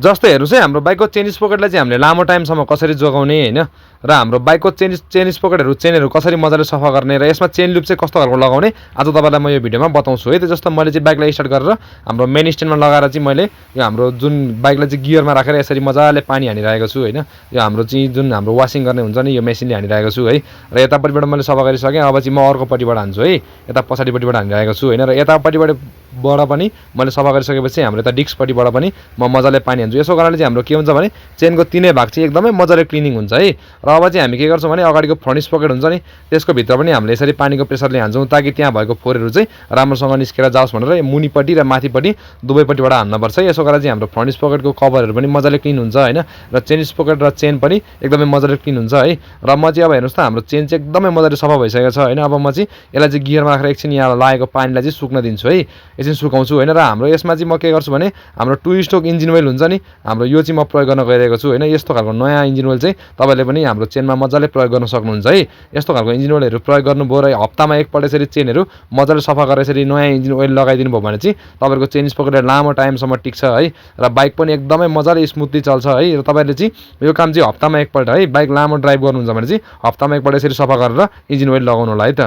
जस्तै हेर्नुहोस् है हाम्रो बाइकको चेन स्पोकेटलाई चाहिँ हामीले लामो टाइमसम्म कसरी जोगाउने होइन र हाम्रो बाइकको चेन स्पोकेटहरू चेनहरू कसरी मजाले सफा गर्ने र यसमा चेन लुप चाहिँ कस्तो खालको लगाउने आज तपाईँलाई म यो भिडियोमा बताउँछु है। त जस्तो मैले चाहिँ बाइकलाई स्टार्ट गरेर हाम्रो मेन स्ट्यान्डमा लगाएर चाहिँ मैले यो हाम्रो जुन बाइकलाई चाहिँ गियरमा राखेर यसरी मजाले पानी हानिरहेको छु होइन। यो हाम्रो चाहिँ जुन हाम्रो वासिङ गर्ने हुन्छ नि यो मेसिनले हानिरहेको छु है। र यतापट्टिबाट मैले सफा गरिसकेँ, अब चाहिँ म अर्कोपट्टिबाट हान्छु है, यता पछाडिपट्टिबाट हानिरहेको छु होइन। र यतापट्टिबाट पनि मैले सफा गरिसकेपछि हाम्रो यता डिस्कपट्टिबाट पनि म मजाले पानी हान्छु। यसो कारणले चाहिँ हाम्रो के हुन्छ भने चेनको तिनै भाग चाहिँ एकदमै मजाले क्लिनिङ हुन्छ है। र अब चाहिँ हामी के गर्छौँ भने अगाडिको फ्रन्ट स्पोकेट हुन्छ नि त्यसको भित्र पनि हामीले यसरी पानीको प्रेसरले हान्छौँ ताकि त्यहाँ भएको फोहोरहरू चाहिँ राम्रोसँग निस्केर जाओस् भनेर मुनिपट्टि र माथिपट्टि दुवैपट्टिबाट हान्नुपर्छ। यसो गरेर चाहिँ हाम्रो फ्रन्ट स्पोकेटको कभरहरू पनि मजाले क्लिन हुन्छ होइन। र चेन स्पोकेट र चेन पनि एकदमै मजाले क्लिन हुन्छ है। र म चाहिँ अब हेर्नुहोस् त हाम्रो चेन चाहिँ एकदमै मजाले सफा भइसकेको छ होइन। अब म चाहिँ यसलाई चाहिँ गियरमा राखेर एकछिन यहाँ लागेको पानीलाई चाहिँ सुक्न दिन्छु है, एकछिन सुकाउँछु होइन। र हाम्रो यसमा चाहिँ म के गर्छु भने हाम्रो 2 स्ट्रोक इन्जिन ओइल हुन्छ नि हाम्रो यो चाहिँ म प्रयोग गर्न गइरहेको छु होइन। यस्तो खालको नयाँ इन्जिन ओइल चाहिँ तपाईँले पनि हाम्रो चेनमा मजाले प्रयोग गर्न सक्नुहुन्छ है। यस्तो खालको इन्जिन ओइलहरू प्रयोग गर्नुभयो र हप्तामा एकपल्ट यसरी चेनहरू मजाले सफा गरेर यसरी नयाँ इन्जिन ओइल लगाइदिनु भयो भने चाहिँ तपाईँको चेन स्पोकेट लामो टाइमसम्म टिक्छ है। र बाइक पनि एकदमै मजाले स्मुथली चल्छ है। र तपाईँले चाहिँ यो काम चाहिँ हप्तामा एकपल्ट है, बाइक लामो ड्राइभ गर्नुहुन्छ भने चाहिँ हप्तामा एकपल्ट यसरी सफा गरेर इन्जिन ओइल लगाउनु होला है त।